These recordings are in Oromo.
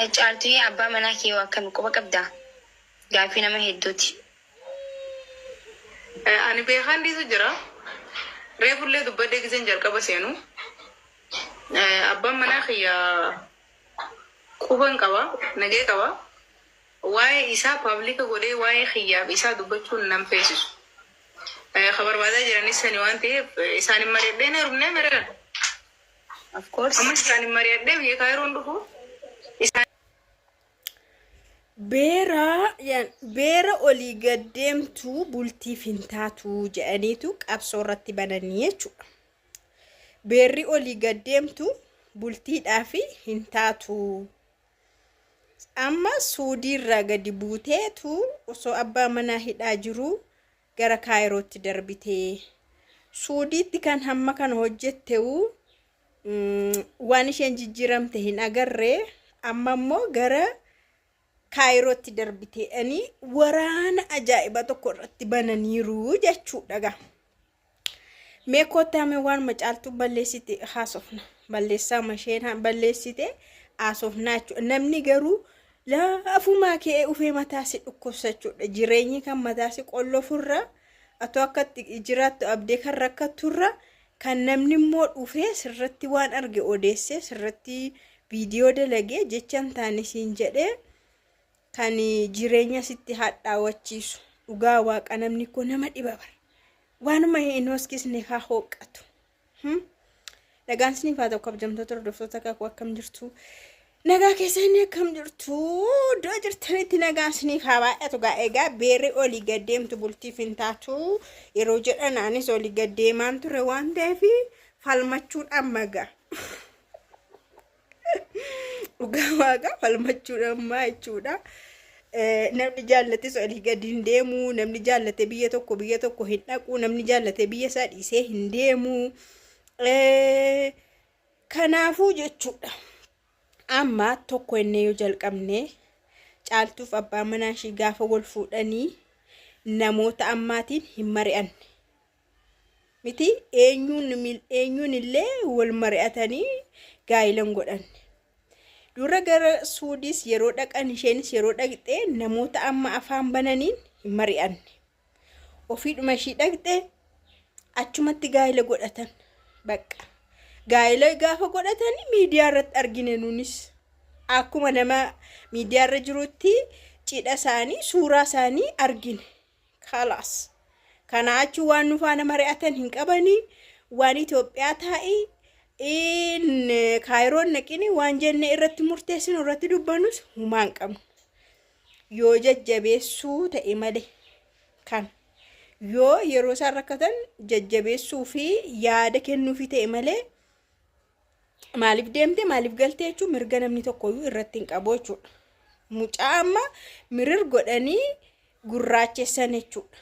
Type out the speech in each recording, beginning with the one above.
Caaltuyyee abbaa manaa kee hoo akkami quba qabdaa? Gaaffii nama hedduuti. Ani beekaan dhiisu jira. Reefullee dubbadhee giseen jalqaba seenu. Abbaan manaa kiyya quban qaba, nagee qaba. Waa'ee isaa public godhee waa'ee kiyyaaf isaa dubbachuun nan feesisu. Ka barbaadaa jiranis sani waan ta'eef isaan hin mari'adhee na heerumnee mari'an. Of course. Ammas isaan hin mari'adhee biyya Kaayiroon dhufu isaan Beera beera olii gad deemtu bultiif hin taatu jedhaniitu qabsoo irratti bananii jechuudha. Beerri olii gad deemtu bultiidhaaf hin taatu. Amma Suudiirraa gadi buuteetu osoo abbaa manaa hidhaa jiruu gara Kaayirootti darbite. Suudiitti kan hamma kana hojjettewu waan isheen jijjiiramte hin agarre amma immoo gara Kaayirootti darbite ani waraana ajaa'iba tokko irratti bananiiru jechuudha gaa. Mee kottaa mee waan macaaltuu balleessite haasofna. Balleessaa isheen balleessite haasofnaa jechuudha. Namni garuu laafumaa ka'ee ufee mataa si dhukkubsa jechuudha. Jireenyi kan mataa si qollofurra atoo akka itti jiraattu abdee kan rakkatturra kan namni immoo dhufee sirratti waan arge odeessee sirratti viidiyoo dalagee jecha hin taane siin jedhee kan jireenya sitti hadhaawwachiisu. Dhugaa waaqa namni koo nama dhiba bara. Waanuma hin hoskisne haa hooqqatu. Nagaan isiniif haa ta'u kabajamtoota hordoftoota kakuu akkam jirtu. Nagaa keessanii akkam jirtu iddoo jirtanitti nagaan isiniif haa baay'atu gaa egaa beerri olii gad deemtu bultiif hin taatu yeroo jedhan anis olii gad deemaan ture waan ta'eef falmachuun amma gaa. Dhugaa waaqa falmachuun ammaa jechuudha. Namni jaallates olii gadi hin deemu, namni jaallate biyya tokko biyya tokko hin dhaqu, namni jaallate biyya isaa dhiisee hin deemu. Kanaafuu jechuudha. Amma tokko inni yoo jalqabne caaltuuf abbaa manaa ishii gaafa wal fuudhanii namoota ammaatiin hin mari'anne. Miti eenyuun eenyuun illee wal mari'atanii gaa'ila hin godhanne. Dura gara Suudiis yeroo dhaqan isheenis yeroo dhaqxe namoota amma afaan bananiin hin mari'anne. Ofiidhuma ishii dhaqxe achumatti gaa'ila godhatan. Bakka gaa'ila gaafa godhatan miidiyaa irratti argine nunis akkuma nama miidiyaa irra jirutti cidha isaanii suuraa isaanii argine. Kalaas. Kanaa achi waan nu faana mari'atan hin qabanii waan Itoophiyaa taa'ii in Kaayiroon naqini waan jenne irratti murteessinu irratti dubbannus humaa hin qabnu. Yoo jajjabeessuu ta'e malee kan yoo yeroo isaan rakkatan jajjabeessuu fi yaada kennuufi ta'e malee maaliif deemte maaliif galte jechuun mirga namni tokkoyyuu irratti hin qabu jechuudha. Mucaa amma mirir godhanii gurraachessan jechuudha.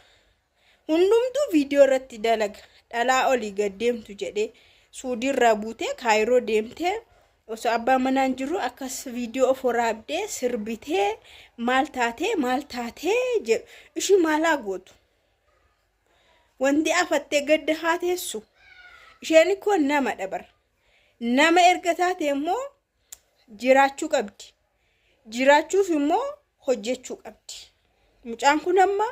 Hundumtuu viidiyoo irratti dalaga. Dhalaa olii gad deemtu jedhee suudiirraa buutee kaayiroo deemtee osoo abbaa manaan jiru akkas viidiyoo of waraabdee sirbitee maal taatee maal taatee jedhu ishii maalaa gootu. Wanti afattee gadda haa teessu. Isheen koo nama dabar. Nama erga taate immoo jiraachuu qabdi. Jiraachuuf immoo hojjechuu qabdi. Mucaan kun amma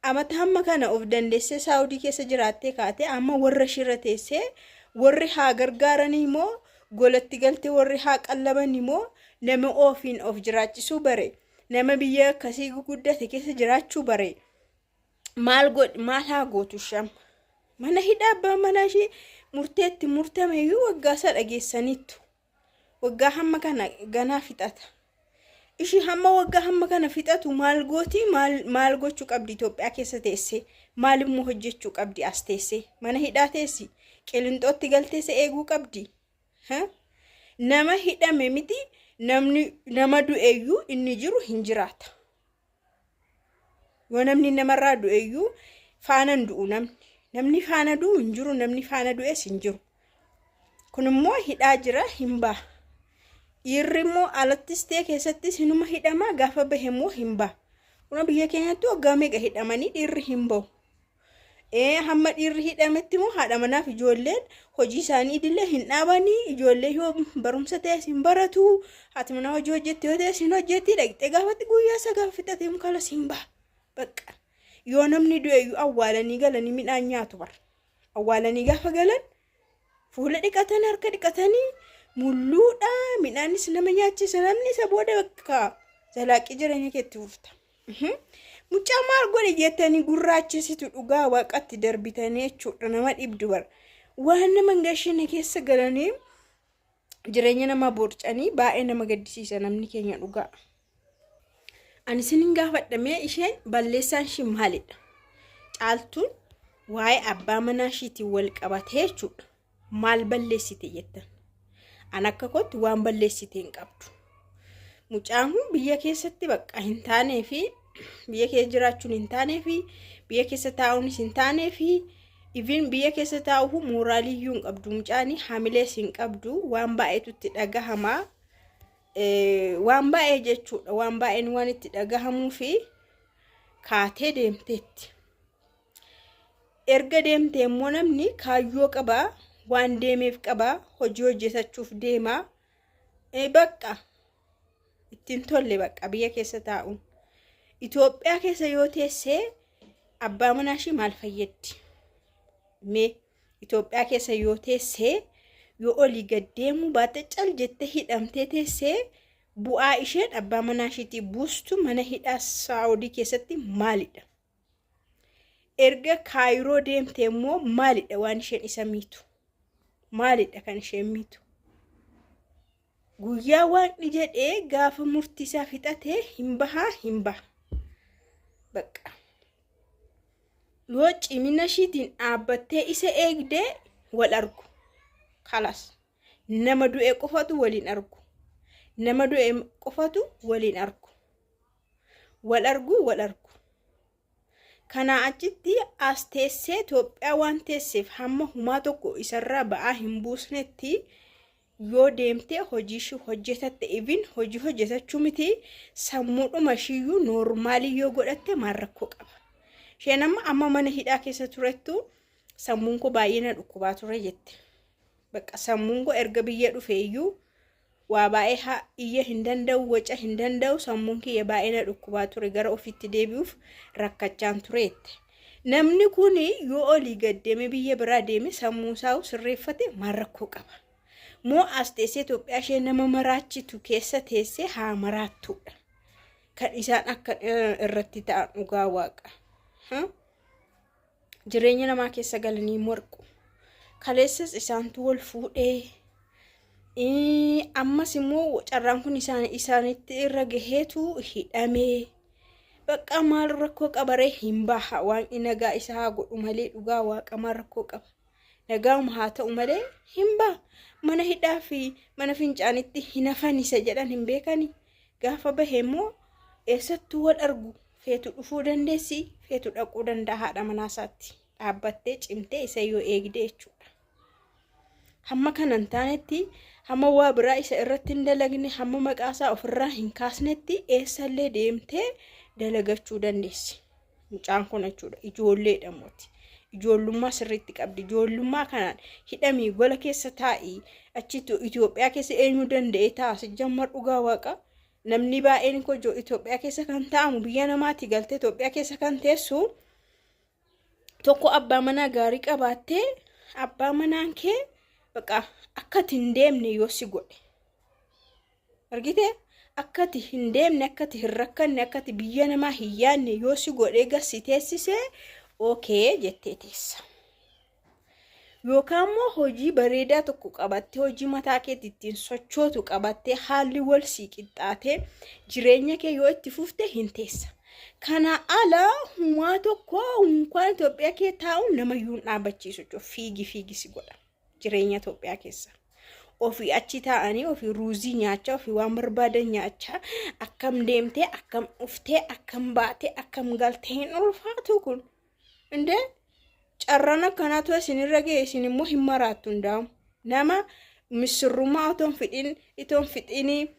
amata hamma kana of dandeessee Saawudii keessa jiraattee kaatee amma warra ishiirra teessee warri haa gargaaranii immoo golatti galtee warri haa qallaban immoo nama ofiin of jiraachisuu bare nama biyya akkasii guguddate keessa jiraachuu bare maal godhi maal haa gootu ishee amma mana hidhaa abbaa manaa ishee murteetti murtame iyyuu waggaa isaa dhageessaniittu waggaa hamma kana ganaa fixata ishii hamma waggaa hamma kana fixatu maal gooti maal maal gochuu qabdi Itoophiyaa keessa teessee maal immoo hojjechuu qabdi as teessee mana hidhaa teessi qilinxootti galteessa eeguu qabdi Ha? Nama hidhame miti namni nama du'eyyuu inni jiru hin jiraata. Yoo namni namarraa du'eyyuu faana hin du'u namni. Namni faana du'u hin jiru namni faana du'es hin jiru. Kun immoo hidhaa jira hin baha. Dhiirri immoo alattis ta'e keessattis hinuma hidhama gaafa bahe immoo hin baha. Kun biyya keenyatti waggaa meeqa hidhamanii dhiirri hin bahu. Hamma dhiirri hidhametti immoo haadha manaaf ijoolleen hojii isaanii idilee hin dhaabanii, ijoollee yoo barumsa ta'es hin baratu, haati manaa hojii hojjetti yoo ta'es hin hojjetti, dhaqxee gaafatti guyyaa isaa gaafa fixatee kalas hin baha. Bakka yoo namni du'e iyyuu awwaalanii galanii midhaan nyaatu bara. Awwaalanii gaafa galan fuula dhiqatan, harka dhiqatanii mulluudha, midhaanis nama nyaachisa, namni isa booda bakka zalaaqii jireenya keetti fufta. Mucaa maal godhe jettanii gurraachisitu dhugaa waaqatti darbitanii jechuudha, nama dhibdu bara. Waan nama hin gashine keessa galanii jireenya namaa borcanii baay'ee nama gaddisiisa namni keenya dhugaa. Ani isinin gaafadhamee, isheen balleessaan ishii maalidha? Caaltuun waa'ee abbaa manaa ishiitiin wal qabatee jechuudha. Maal balleessite jettan? An akka kootti waan balleessite hin qabdu. Mucaan kun biyya keessatti bakka hin taanee fi biyya keessa jiraachuun hin taanee fi biyya keessa taa'uunis hin taanee fi even biyya keessa taa'uu mooraaliyyuu hin qabdu, mucaanii hamilees hin qabdu, waan baay'eetu itti dhagahamaa. Waan baay'ee jechuudha, waan baay'een waan itti dhagahamuu fi kaatee deemteetti. Erga deemtee immoo namni kaayyoo qabaa, waan deemeef qabaa, hojii hojjetachuuf deemaa. Bakka ittiin tolle bakka biyya keessa taa'uun. Itoophiyaa keessa yoo teessee abbaa manaa ishii maal fayyaddi? Mee Itoophiyaa keessa yoo teessee, yoo olii gad deemuu baatte, cal jettee hidhamtee teessee, bu'aa isheen abbaa manaa ishiitii buustu mana hidhaa Saawudii keessatti maalidha? Erga Kaayiroo deemte immoo maalidha waan isheen isa miitu? Maalidha kan isheen miitu? Guyyaa waaqni jedhee gaafa murtii isaa fixate hin bahaa, hin baha. Bakka. Yoo cimina ishiitiin dhaabbattee isa eegdee wal argu. Kalas. Nama du'e qofatu waliin argu. Nama du'e qofatu waliin argu. Wal argu, wal argu. Kanaa achitti as teessee Itoophiyaa waan teesseef hamma humaa tokko isarraa ba'aa hin buusnetti, yoo deemtee hojii ishii hojjetatte, even hojii hojjetachuu miti, sammuudhuma ishiiyyuu noormaalii yoo godhatte maal rakkoo qaba? Isheen amma mana hidhaa keessa turettu sammuun koo baay'ee na dhukkubaa ture jette. Bakka sammuun koo erga biyya dhufe iyyuu waa baay'ee haa iyya hin danda'u, waca hin danda'u, sammuun kiyya baay'ee na dhukkubaa ture, gara ofiitti deebi'uuf rakkachaan tureette. Namni kun yoo olii gad deeme, biyya biraa deeme, sammuu isaa sirreeffate maal rakkoo qaba? Moo as teessee Itoophiyaa ishee nama maraachitu keessa teessee haa maraattuudha? Kan isaan akka irratti ta'an dhugaa waaqa. Jireenya namaa keessa galanii morqu. Kaleessas isaantu wal fuudhee, ammas immoo carraan kun isaanitti irra gaheetu hidhamee. Bakka maal rakkoo qabaree? Hin baha, waaqni nagaa isaa haa godhu malee, dhugaa waaqa maal rakkoo qaba? Nagauma haa ta'u malee hin baha. Mana hidhaa fi mana fincaanitti hin hafan isa jedhan hin beekani. Gaafa bahe immoo eessattuu wal argu, feetu dhufuu dandeessi, feetu dhaquu danda'a, haadha manaa isaatti dhaabbattee cimtee isa yoo eegde jechuudha. Hamma kana hin taanetti, hamma waa biraa isa irratti hin dalagne, hamma maqaa isaa ofirraa hin kaasnetti eessallee deemtee dalagachuu dandeessi. Mucaan kun jechuudha ijoolleedha mooti. Ijoollummaa sirriitti qabdi. Ijoollummaa kanaan hidhamii gola keessa taa'ii achitti Itoophiyaa keessa eenyu danda'ee taa'a? Sijjammar dhugaa waaqa. Namni baay'een koo Itoophiyaa keessa kan taa'amu, biyya namaatti galtee Itoophiyaa keessa kan teessu, tokko abbaa manaa gaarii qabaattee, abbaa manaan kee bakka akka ati hin deemne yoo si godhe. Argitee, akka ati hin deemne, akka ati hin rakkanne, akka ati biyya namaa hin yaadne yoo si godhee gassi teessisee, okay jettee teessa. Yookaan immoo hojii bareedaa tokko qabattee, hojii mataa keetti ittiin sochootu qabattee, haalli wal sii qixxaatee jireenya kee yoo itti fufte hin teessa. Kana ala humaa tokko unkaan Itoophiyaa kee taa'u namayyuu hin dhaabachiisu jechuudha. Fiigi fiigi si godha jireenya Itoophiyaa keessa. Ofii achi taa'anii, ofii ruuzii nyaachaa, ofii waan barbaadan nyaachaa, akkam deemtee, akkam dhuftee, akkam baatee, akkam galtee, hin ulfaatu kun. Indee carraan akkanaatu isinirra ga'e, isin immoo hin maraattu hundaa'u. Nama misirrummaa otoo hin fidhin, itoo hin fixinii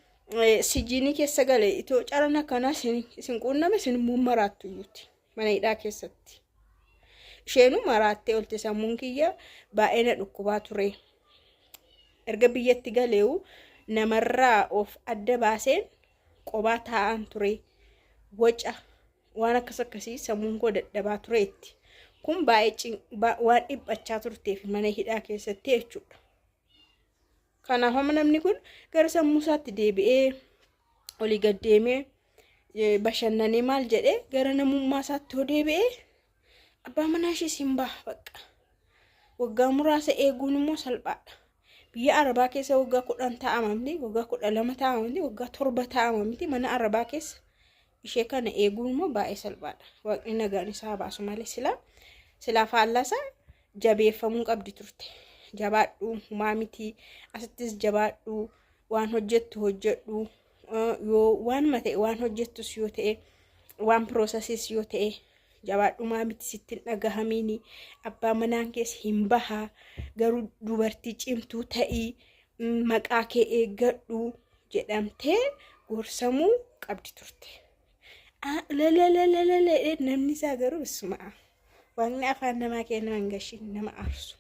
sijiinii keessa gale, itoo carraan akkanaa isin quunname, isin immoo maraattu iyyuuti mana hidhaa keessatti. Isheenuu maraattee olte sammuun kiyya baay'ee na dhukkubaa ture. Erga biyyatti galeewu namarraa of adda baaseen qobaa taa'aan ture. Waca waan akkas akkasii sammuun koo dadhabaa tureetti. Kun baay'ee waan dhiphachaa turteef mana hidhaa keessatti jechuudha. Kanaaf amma namni kun gara sammuu isaatti deebi'ee olii gad deemee bashannanee maal jedhee gara namummaa isaatti yoo deebi'ee abbaa manaa ishee siin baha bakka. Waggaa muraasa eeguun immoo salphaadha. Biyya Arabaa keessa waggaa 10 taa'ama miti, waggaa 12 taa'ama miti, waggaa 7 taa'ama miti mana Arabaa keessa. Ishee kana eeguun immoo baay'ee salphaadha. Waaqni nagaan isaa baasu malee silaa silaa faallaasaa jabeeffamuu qabdi turte. Jabaadhu humaa miti asittis jabaadhu waan hojjettu hojjedhu yoo waanuma ta'e waan hojjettus yoo ta'e waan piroosasis yoo ta'e jabaadhu humaa miti sitti hin dhagahamiini abbaa manaan kees hin bahaa garuu dubartii cimtuu ta'ii maqaa kee eeggadhu jedhamtee gorsamuu qabdi turte. Lalalalala namni isaa garuu isuma waaqni afaan namaa kee nama hin gashin nama aarsu.